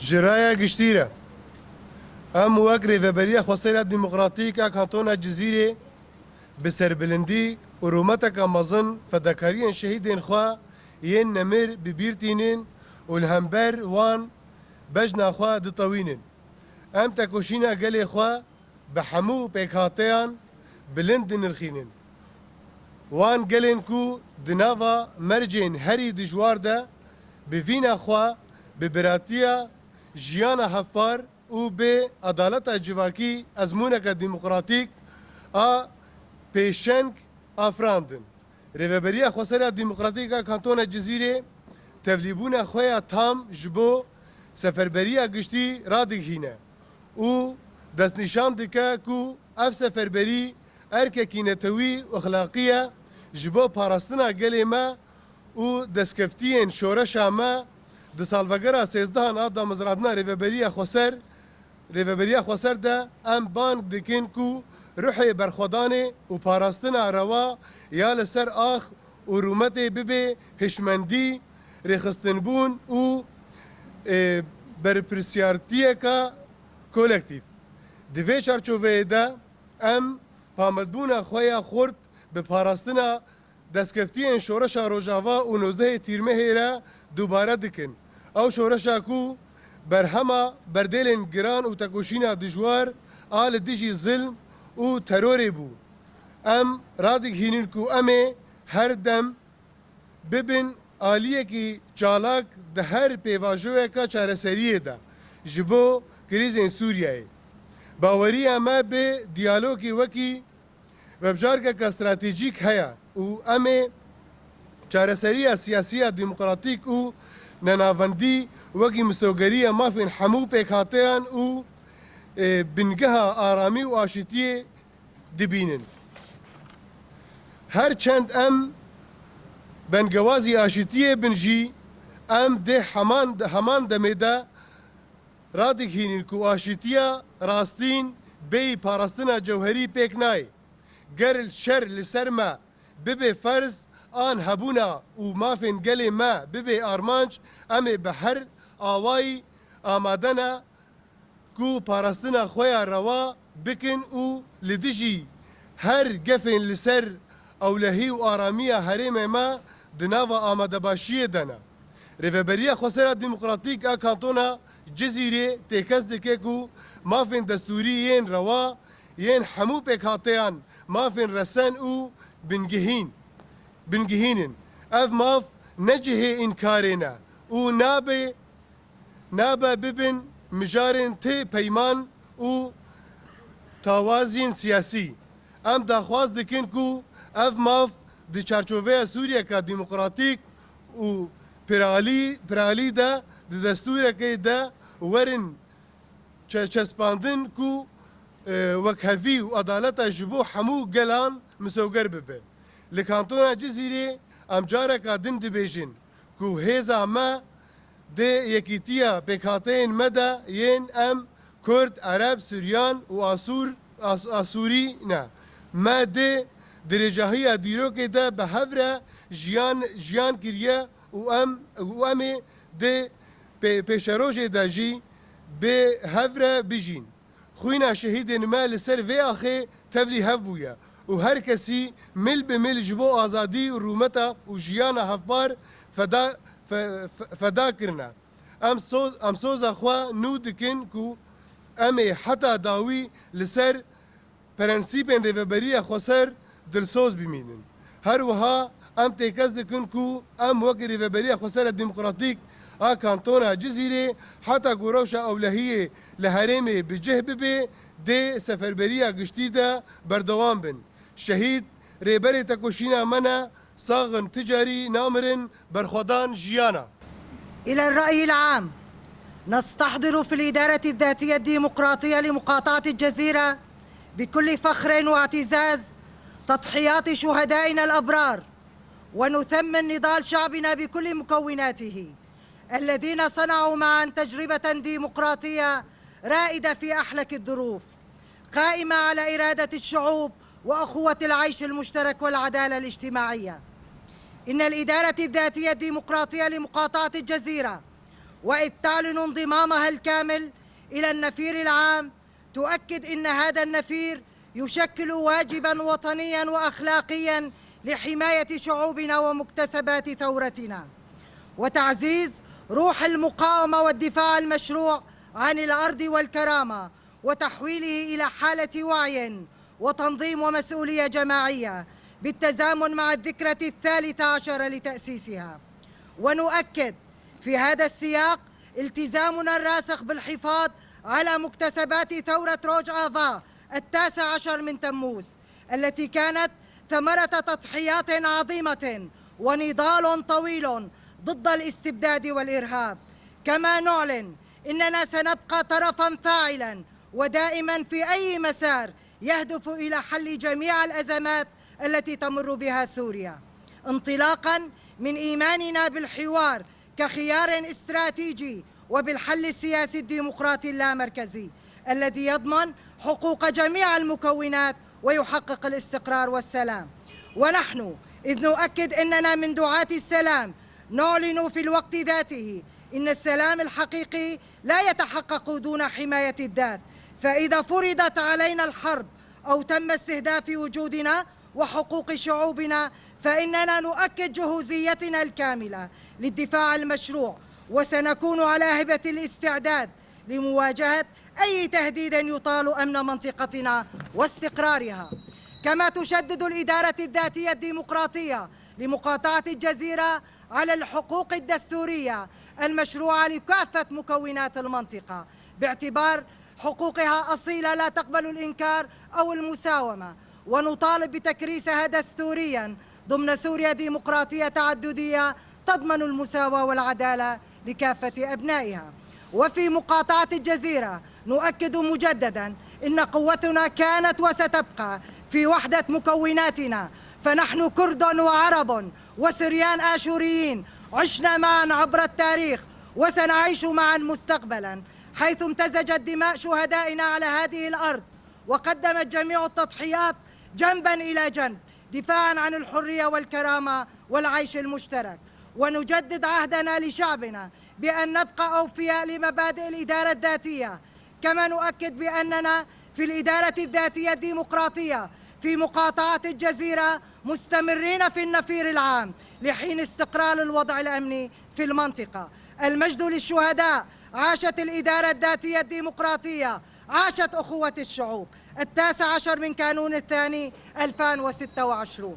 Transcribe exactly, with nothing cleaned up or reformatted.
Ji raya giştî re, em wek Rêveberiya Xweser ya Demokratîk a Kantona Cizîrê bi serbilindî û rûmeteke mezin fedakariyên şehîdên xwe yên nemir bi bîr tînin û li hember wan bejna xwe ditewînin. Em tekoşîna gelê xwe bi hemû pêkhateyan bilind dinirxînin. Wan gelên ku di nava mercên herî dijwar de bi vîna xwe, bi biratiya, jiyana hevpar û bi edaleta civakî ezmûneke demokratîk a pêşeng afirandin. Rêveberiya Xweser ya Demokratîk a Kantona Cizîrê tevlîbûna xwe ya tam ji bo seferberiya giştî radigihîne û destnîşan dike ku ev seferberî erkekî netewî û exlaqî ye ji bo parastina gelê me û destkeftiyên şoreşa me. Di salvegera sêzdehan a damezrandina Rêveberiya Xweser, Rêveberiya Xweser de em bang dikin ku ruhê berxwedanê û parastina rewa ya li ser ax û rûmetê bibe hişmendî, rêxistinbûn û, e, berpirsiyartiyeke kolektîf. Di vê çarçoveyê de em pamildbûna xwe ya xurt bi parastina destkeftiyên Şoreşa Rojava û nozdehê Tîrmehê re dubare dikin. Ew şoreşa ku berhema berdêlên giran û tekoşîna dijwar a li dijî zilm û terorê bû. Em radigihînin ku em ê her dem bibin aliyekî çalak di her pêvajoyeke çareseriyê de ji bo krîzên Sûriyeyê. Baweriya me bi diyalogê wekî vebjargeke stratejîk heye û em ê çareseriya siyasî ya demokratîk û nenavendî wekî misogeriya mafên hemû pêkhateyan û, e, bingeha aramî û aşîtiyê dibînin. Her çend em bengewazî aşîtiyê bin jî, em dê heman, heman demê de radigihînin ku aşîtiya rastîn bêyî parastina cewherî pêk nayê. Ger şer li ser me bibe ferz an hebûna û mafên gelê me bibe armanc, em ê bi her awayî amade ne ku parastina xwe ya rewa bikin û li dijî her gefên li ser ewlehî û aramiya herêmê me di nava amadebaşiyê de ne. Rêveberiya Xweser a Demokratîk a Kantona Cizîrê têkez dike ku mafên destûrî yên rewa yên hemû pêkhateyan mafên resen û bingehîn, bingehîn in. Ev maf ne cihê înkarê ne û nabe nabe bibin mijarên ti peyman û tawaziyên siyasî. Em daxwaz dikin ku ev maf di çarçoveya Sûriyeke demokratîk û piralî, piralî de di destûrekê de werin çe-, çespandin ku, e, wekhevî û edaleta ji bo hemû gelan misoger bibe. Li Kantona Cizîrê em careka din dibêjin ku hêza me dê yekîtiya pêkhateyên me de yên em Kurd, Ereb, Suryan û Asûr, As-, Asûrî ne. Me dê dirêjahiya dîrokê de bi hev re jiyan, jiyan kiriye û em, û em ê dê pê-, pêşerojê de jî bi hev re bijîn. Xwîna şehîdên me li ser vê axê tevlî hev bûye û her kesî mil bi mil ji bo azadî û rûmeta û jiyana hevpar feda, fe-, fe-, feda kirine. Em soz, em soza xwe nû dikin ku em ê heta dawî li ser prensîpên Rêveberiya Xweser dilsoz bimînin. Her wiha em têkez dikin ku em wekî Rêveberiya Xweser a Demokratîk a Kantona Cizîrê heta ku rewşa ewlehiyê li herêmê bi cih bibe, dê seferberiya giştî de berdewam bin. Şehîd rêberê tekoşîna me ne, sax in, ti carî namirin, berxwedan jiyana. إلى الرأي العام، نستحضر في الإدارة الذاتية الديمقراطية لمقاطعة الجزيرة بكل فخر واعتزاز تضحيات شهدائنا الأبرار، ونثمن نضال شعبنا بكل مكوناته الذين صنعوا معا تجربة ديمقراطية رائدة في أحلك الظروف، قائمة على إرادة الشعوب وأخوة العيش المشترك والعدالة الاجتماعية. إن الإدارة الذاتية الديمقراطية لمقاطعة الجزيرة وإذ تعلن انضمامها الكامل إلى النفير العام، تؤكد إن هذا النفير يشكل واجبًا وطنيًا وأخلاقيًا لحماية شعوبنا ومكتسبات ثورتنا، وتعزيز روح المقاومة والدفاع المشروع عن الأرض والكرامة، وتحويله إلى حالة وعي وتنظيم ومسؤولية جماعية بالتزامن مع الذكرى الثالثة عشر لتأسيسها. ونؤكد في هذا السياق التزامنا الراسخ بالحفاظ على مكتسبات ثورة روج آفا التاسع عشر من تموز، التي كانت ثمرة تضحيات عظيمة ونضال طويل ضد الاستبداد والإرهاب. كما نعلن إننا سنبقى طرفًا فاعلًا ودائمًا في أي مسار يهدف إلى حل جميع الأزمات التي تمر بها سوريا، انطلاقًا من إيماننا بالحوار كخيار استراتيجي، وبالحل السياسي الديمقراطي اللامركزي الذي يضمن حقوق جميع المكونات ويحقق الاستقرار والسلام. ونحن إذ نؤكد أننا من دعاة السلام، نعلن في الوقت ذاته إن السلام الحقيقي لا يتحقق دون حماية الذات، فإذا فرضت علينا الحرب أو تم استهداف وجودنا وحقوق شعوبنا، فإننا نؤكد جهوزيتنا الكاملة للدفاع المشروع، وسنكون على أهبة الاستعداد لمواجهة أي تهديد يطال أمن منطقتنا واستقرارها. كما تشدد الإدارة الذاتية الديمقراطية لمقاطعة الجزيرة على الحقوق الدستورية المشروعة لكافة مكونات المنطقة، باعتبار حقوقها أصيلة لا تقبل الإنكار أو المساومة، ونطالب بتكريسها دستوريًا ضمن سوريا ديمقراطية تعددية تضمن المساواة والعدالة لكافة أبنائها. وفي مقاطعة الجزيرة نؤكد مجددًا إن قوتنا كانت وستبقى في وحدة مكوناتنا، فنحن كرد وعرب وسريان آشوريين، عشنا معًا عبر التاريخ وسنعيش معًا مستقبلًا، حيث امتزجت دماء شهدائنا على هذه الأرض، وقدمت جميع التضحيات جنبًا إلى جنب دفاعًا عن الحرية والكرامة والعيش المشترك. ونجدد عهدنا لشعبنا بأن نبقى أوفياء لمبادئ الإدارة الذاتية، كما نؤكد بأننا في الإدارة الذاتية الديمقراطية في مقاطعة الجزيرة مستمرين في النفير العام لحين استقرار الوضع الأمني في المنطقة. المجد للشهداء، عاشت الإدارة الذاتية الديمقراطية، عاشت أخوة الشعوب. التاسع عشر من كانون الثاني ألفان وستة وعشرون.